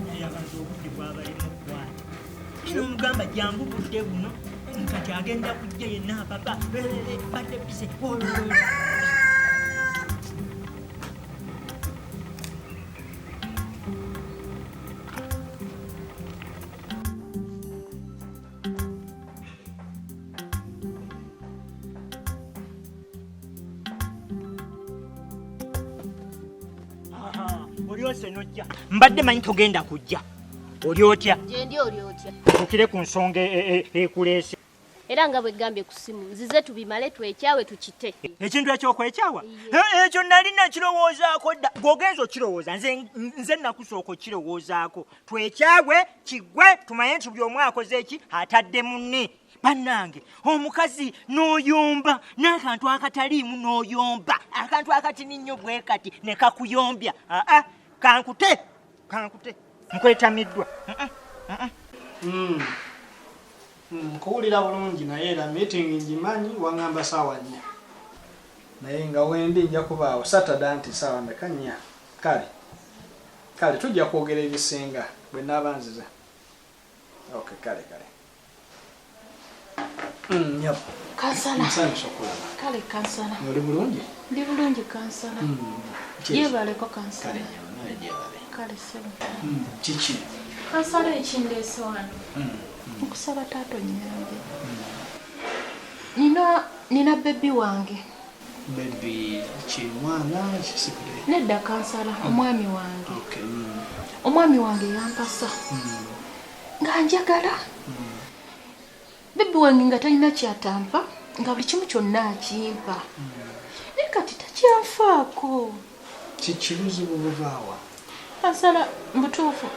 Nayabanza obudde bwabalema okukwata nomugamba jangu budde buno, kati agenda kujja yenna apapa badde bise. Oli nojja, mbadde manyi togenda kujja. Oli otya? Gyendi, oli otya? Tukire ku nsonga ekuleese. Era nga bwe gambye ku ssimu, nzize tubimale, twekyawe, tukite. Ekintu ekyokwekyawa ekyo nali nakirowoozaako dda. Gweogenza okirowooza, nze nakusooka okirowoozaako. Twekyawe kiggwe, tumanye nti buli omu akoze eki atadde munne. Bannange, omukazi n'oyomba n'akantu akataliimu, n'oyomba akantu akatini nnyo bwe kati ne kakuyombya. Aa, kankute, kankute, nkwetamiddwa. Nkuwulira bulungi, naye era meeting ngimanyi, waŋŋamba saawa 4, naye nga wendi nja kubaawo Saturday nti saawa meka? 4. Kale kale, tujja kwogera ebisinga bwe naaba nzize. Okay, kale kale. Nyabo. Kansala. Nsanyusa okulaba. Kale kansala. Oli bulungi? Ndi bulungi kansala. Gyebaleko kansala. Kale nyabo, nawe gyebale. Kale ssebo. Kiki? Kansala, ekindeese wano, nkusaba taata onnyambe. Nina baby wange. Baby ki, mwana kisikule? Nedda kansala, omwami wange. Okay. Omwami wange yampasa nga njagala. Baby wange nga talina kyatampa, nga buli kimu kyonna akimpa, naye kati takyanfaako. Kiki, buzibu buvaawa? Kansala, mubutuufu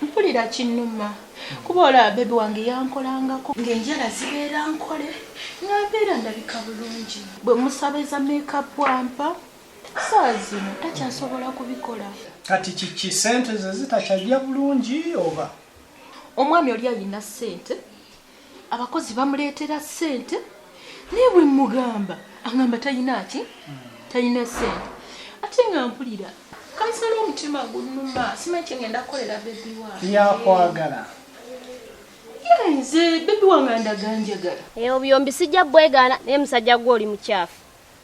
mpulira kinnuma, kuba olaba baby wange yankolangako ng'enjala zibeera nkole, nga mbeera ndabika bulungi. Bwe musaba eza makeup ampa, saa zino takyasobola kubikola. Kati kiki, sente ze zitakyajja bulungi oba? Omwami oli alina ssente, abakozi bamuleetera ssente, naye bwe mugamba aŋŋamba talina ki, talina ssente. Ate nga mpulira kansala omutima gunnuma, simanyi kyengenda kukolera baby wange. Yakwagala? Ye nze baby wange andaga njagala. Obuyombi sijja bwegaana, naye musajja gwe oli mukyafu.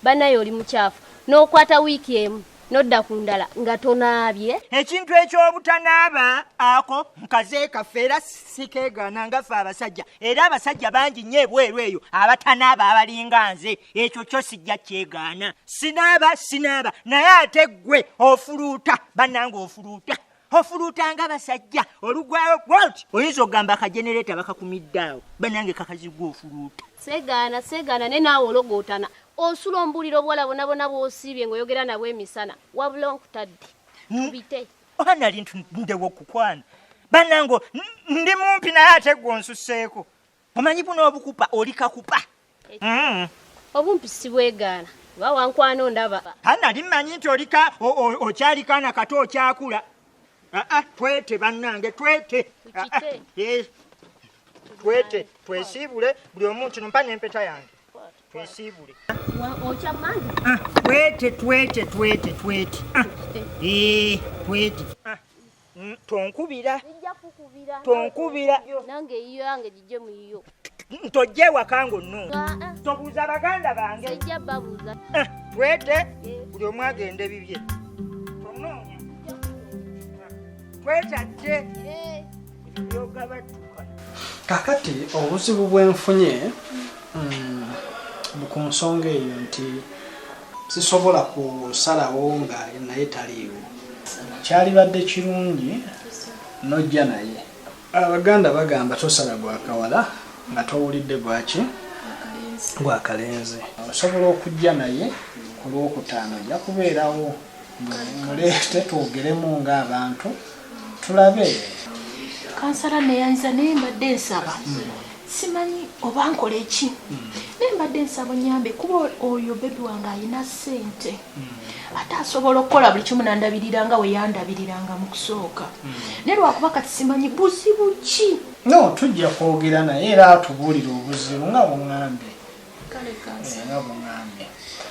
Bannaye oli mukyafu, n'okwata wiiki emu n'odda ku ndala nga tonaabye. Ekintu ekyobutanaaba ako nkaze kaffe, era sikeegaana nga ffe abasajja. Era abasajja bangi nnyo ebweru eyo abatanaaba abalinga nze. Ekyo kyo sijja kyegaana, sinaaba, sinaaba. Naye ate ggwe ofuluuta, bannange, ofuluuta, ofuluuta nga basajja. Olugwayo bwoti oyinza okugamba akajenereta bakakumidde awo. Bannange, kakazi gwe ofuluuta. Seegaana, seegaana, naye naawe ologootana. Osula ombuulira obuwala bonna bonna bw'osiibye ng'oyogera nabwo emisana, wabula onkutadde tubite. Oba nali ndewo okukwana? Bannange, ndi mumpi, naye ate gwe onsuseeko. Omanyi buno obukupa, oli kakupa. Obumpi sibwegaana, oba wankwano ndaba. Ha, nali mmanyi nti olika okyali kaana kato, okyakula. Aa, twete bannange, twete. Ah, ah, Tukite. Twete, twesiibule buli omu. Kino mpa n'empeta yange, twesiibule. Okya mange. Ah, twete, twete, twete, twete. Ah, twete. Ah, tonkubira. Nijja kukubira. Tonkubira. Nange eyiyo yange gijje mu yiyo. Tojja ewaka ng'onnunga. Ah, ah, Tobuuza baganda bange. Sijja babuuza. Ah, twete, buli omu agende bibye. Tonoonya. Twetadde. Ebyo byogabatuka. Kakati obuzibu bwenfunye ku nsonga eyo nti sisobola kusalawo nga naye taliiwo. Kyalibadde kirungi nojja naye. Abaganda bagamba tosala gwakawala nga towulidde gwaki, gwakalenzi. Osobola okujja naye ku Lwokutaano, ojja kubeerawo. Muleete twogeremu ng'abantu, tulabe. Kansala, neyanza, naye mbadde nsaba, simanyi oba nkola eki, naye mbadde nsaba onyambe, kuba oyo baby wange alina ssente, ate asobola okukola buli kimu nandabirira nga we yandabiriranga mu kusooka, naye lwakuba kati simanyi buzibu ki. No, tujja kwogera naye era atubuulire obuzibu nga buŋŋambye. Kale kansala. Nga buŋŋambye.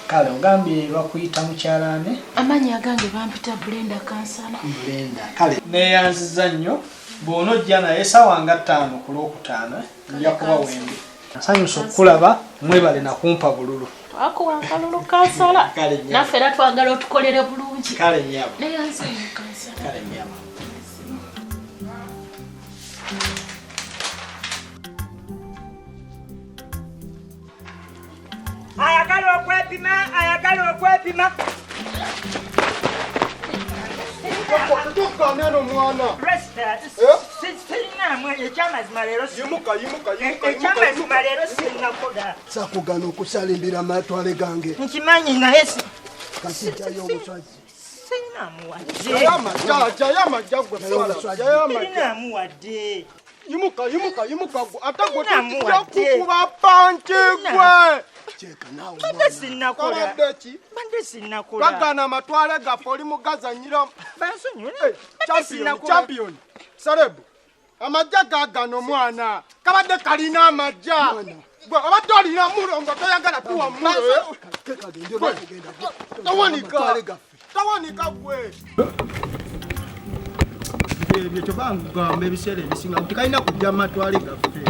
Kale ogambye bakuyita mukyalaane? Amannya agange bampita Brenda Kansala. Brenda. Kale neeyanziza nnyo bw'onojja naye essaawa nga 5 ku Lwokutaano nja kuba wendi. Nsanyusa okukulaba, mwebale nakumpa bululu. Twakuwa akalulu Kansala. Naffe era twagala otukolere bulungi. Kale nnyabo. Neeyanziza nnyo Kansala. Kale nnyabo. Ayagala okwepima, ayagala okwepima. Tukaaneno mwana. Ekyamazima leero sinnakola. Saakugana okusalimbira amatwale gange. Nkimanyi naye kasi jjayo omuswazi. Sinnamuwadde. Jjayo gwe Sinnamuwadde. Yimuka yimuka yimuka gwe ate gwe tujja kukuba panki gwe. Mbadde sinnakola. Kabadde ki? Mbadde sinnakola. Twagaana amatwale gaffe oli mugazannyira. Bansonyiwe. Champion, champion. Salebu. Amajja gaagano mwana. Kabadde kalina amajja. Gwe obadde olina mulo nga toyagala tuwa mulo. Tawanika. Tawanika gwe. Ebyo kyobangugamba ebiseera ebisinga nti kalina kujja amatwale gaffe.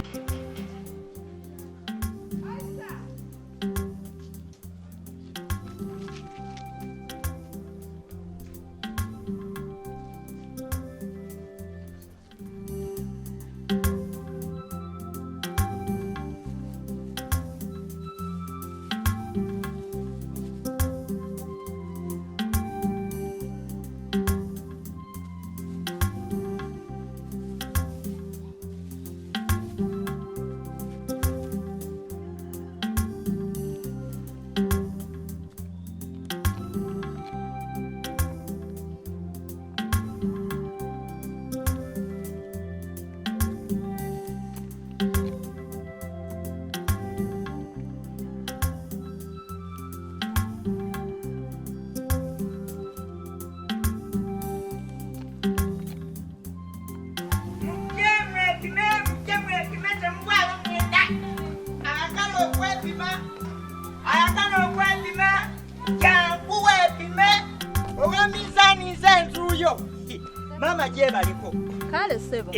Mama gyebaliko. Kale ssebo.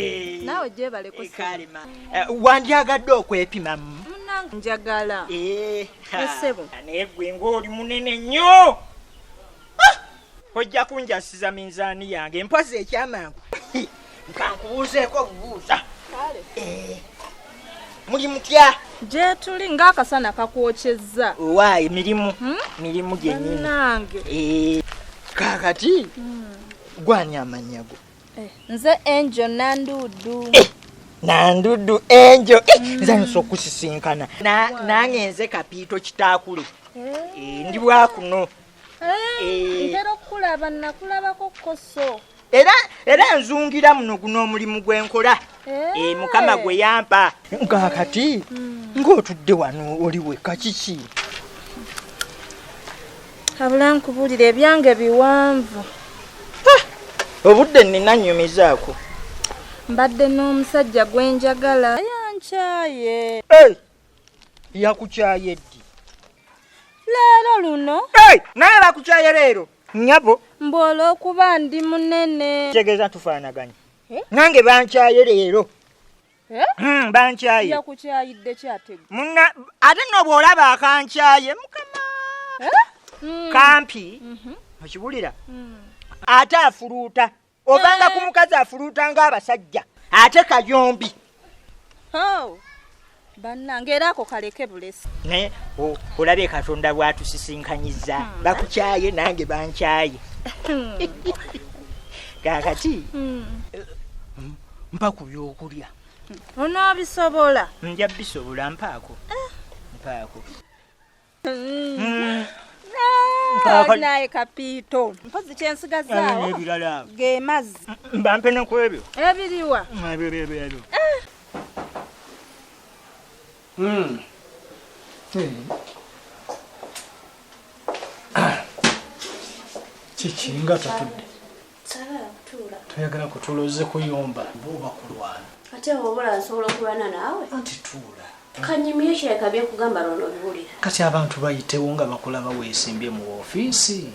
Naawe gyebaleko. Kale ma. Wandyagadde okwepima munnange njagala. Ssebo. Naye gwe ng'oli munene nnyo. Ojja kunjasiza minzaani yange mpozi ekyamangu. Nkankubuuzeeko bubuuza. Kale. Muli mutya? Gye tuli ng'akasana kakwokyezza. Owaayi mirimu. Mirimu gyennyini. Munnange. Kaakati. Gwani amannya go? Nze Angel Nandudu. Nandudu Angel. Nze nso okusisinkana. Nange nze Kapiito Kitaakule. Ndi bwakuno. Ntera okukulaba nakulabako kkoso. Era nzungira muno guno omulimu gwe nkola. Mukama gwe yampa. Kaakati ng'otudde wano oli wekka kiki? Abula nkubuulira ebyange biwanvu. Obudde nnina nnyumizaako. Mbadde n'omusajja gwe njagala yankyaye. Yakukyaye ddi? Leero luno. Naye bakukyaye leero? Nnyabo. Mbu olw'okuba ndi munene. Kitegeeza tufaanaganye. Nange bankyaye leero. Bankyaye. Yakukyayidde ki ate? Munna ate nno bw'olaba akankyaye mukama. Kampi. Okiwulira? Ate afuluuta. Obanga ku mukazi afuluuta ng'abasajja. Ate kayombi. Bannange era ako kaleke bulesi. Naye olabye Katonda bw'atusisinkanyizza. Bakukyaye nange bankyaye. Kaakati mpa ku byokulya. Onoobisobola? Nja bisobola mpaako. Mpaako. Naye Kapiito. Mpozi kyensigazaawo ge mazzi. Mbampe ne ku ebyo. Ebiriwa? Ebyo. Kiki nga totudde? Saagala kutuula. Toyagala kutuula ozze kuyomba oba kulwana. Ate bw'oba nsobola okulwana naawe? Anti tuula. Kanyimiyo kireka byekugamba lwono obiwulira. Kati abantu bayitewo nga bakulaba weesimbye mu woofiisi.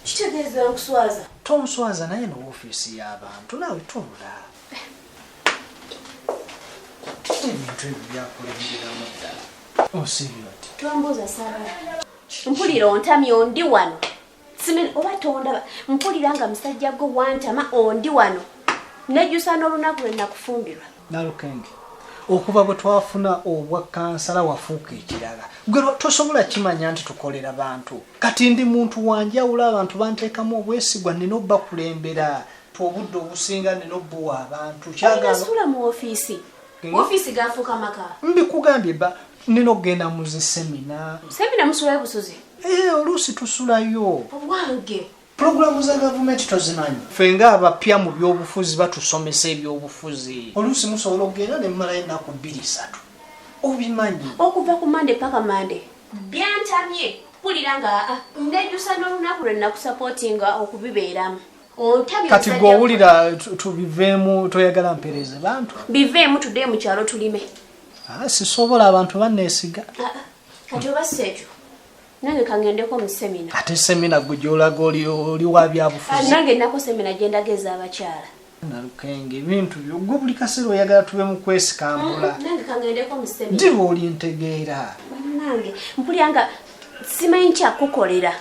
Kitegeeza nkuswaza. Tonswaza naye no woofiisi y'abantu naawe tuula. Ebintu ebyo byakulengeramu ddala. Osiibye oti? Tombuuza saagala. Mpulira ontamye ondi wano. Simanyi oba tondaba. Mpulira nga musajja gwe wantama ondi wano. Nejjusa n'olunaku lwe nakufumbirwa. Nalukenge, okuva bwe twafuna obwa kansala wafuuka ekirala. Gwe tosobola kimanya nti tukolera bantu. Kati ndi muntu wa njawulo, abantu banteekamu obwesigwa, nnina obbakulembera. Obudde obusinga nnina obbuwa abantu. Kyagaana. Sula mu ofiisi. Ofiisi gafuuka maka. Mbikugambye ba nnina okugenda mu zi semina. Semina musulayo busuzi? Oluusi tusulayo. Obwange. Pulogulaamu za gavumenti tozimanyi. Ffe ng'abapya mu byobufuzi batusomesa ebyobufuzi. Oluusi musobola okugenda ne mumalayo ennaku 2 3. Obimanyi. Okuva ku Mande paka Mande. Byantamye mpulira nga nejjusa n'olunaku lwe nakusapootinga okubibeeramu. Kati gwe owulira tubiveemu, toyagala mpeereze bantu. Biveemu tuddeyo mu kyalo tulime. Sisobola, abantu banneesiga. Kati oba si ekyo. Nange kangendeko mu semina. Ate semina gwe gy'olaga oli wa byabufuzi. Nange nnako semina gye ndaga ez'abakyala. Nalukenge, ebintu byo gwe buli kaseera oyagala tube mu kwesikambula. Nange kangendeko mu semina. Ddi lw'olintegeera? Bannange, mpulira nga simanyi kyakukolera.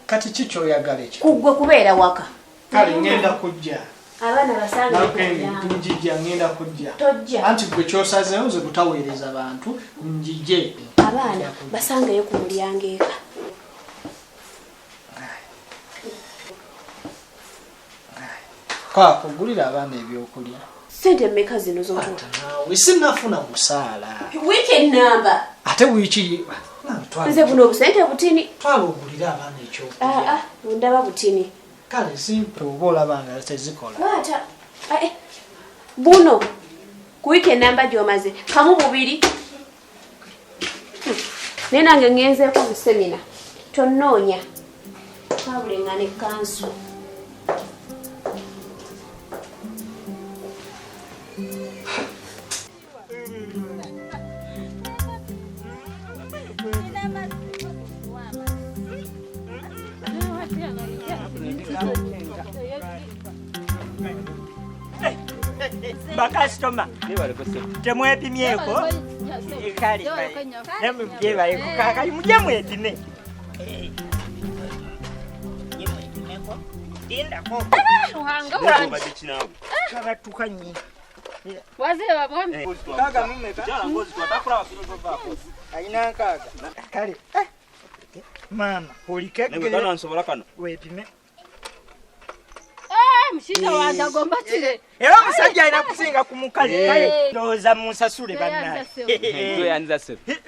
Kati ki ky'oyagala ekyo? Ku ggwe kubeera waka. Kale ngenda kujja. Abaana basange Nalukenge, njijja, ngenda kujja. Tojja. Anti gwe ky'osazeewo nze butaweereza bantu, njije. Abaana basangeyo ku mulyango eka. Kwako gulira abaana ebyokulya. Ssente mmeka zino z'otuwa? Naawe sinnafuna musaala. Wiiki ennamba. Ate wiiki Nze buno obusente butini. Twala ogulire abaana ekyokulya. Ndaba butini. Kale simpe oba olaba nga tezikola. Kwata. Buno ku wiiki ennamba gy'omaze kamu bubiri. Naye nange ngenzeeko mu semina. Tonnoonya. Twabulengana ekkansu. Bakasitoma temwepimyeko kale nemugyebaleko kakali mujye mwepime lindako kabatuka nnyo kaga mumeka alina nkaaga kale maama olikegere wepime. Mushinga wange agomba kire. Era omusajja alina kusinga ku mukazi. Kale ndowooza munsasule bannange.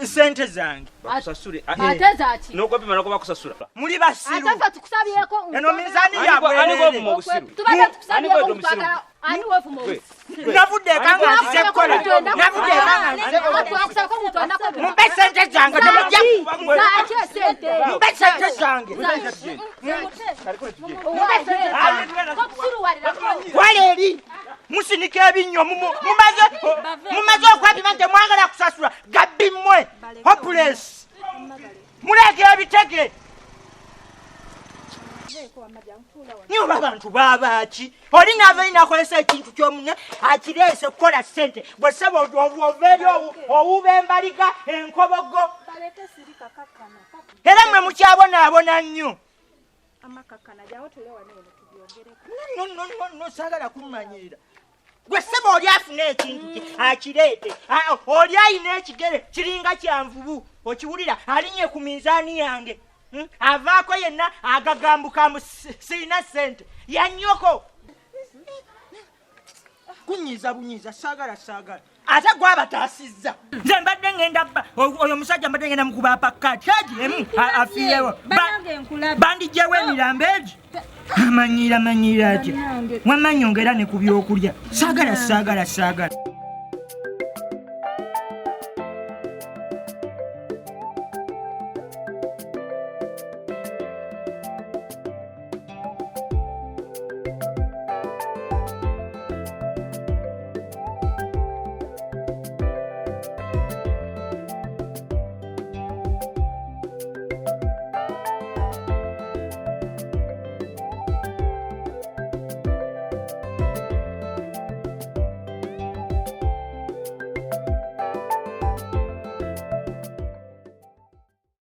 Ssente zange. Bakusasule. Ate zaaki? N'okwepima nako bakusasula. Muli basiru. Ate ffe tukusabyeko. Eno minzaani ya Ani gw'ovuma obusiru? Tubadde tukusabyeko mutwagala. Ani w'ovuma obusiru? Navudde eka nga nzize kukola. Navudde eka nga nzize kukola. Twakusabako mutwandako. Mumpe ssente zange. Temujja. Zaaki esente? Mumpe ssente zange. Wala eri musinika ebinnyo mumaze okwepima nti temwagala kusasula gabbi mmwe hopeless muleeta ebitege. Niyo abantu baaba ki? Oli n'ava eri n'akozesa ekintu ky'omunne akireese kukola ssente. Bwe ssebo ova eri owuuba embaliga enkobogo. Era mmwe mukyabonaabona nnyo. No, saagala kummanyirira. Gwe ssebo oli afuna ekintu kye akireete. Oli ayina ekigere kiringa kya nvubu. Okiwulira alinnye ku minzaani yange. Avaako yenna agagambuka mbu sirina ssente. Ya nnyoko. Kunyiiza bunyiiza, saagala saagala. Ate gw'abataasizza. Nze mbadde ngenda oyo omusajja mbadde ngenda mukuba apakkaati egi emu afiirewo. Bandijjewo emirambo egi. Amanyiira manyiira atya. Wamma nnyongera ne ku byokulya. Saagala saagala saagala.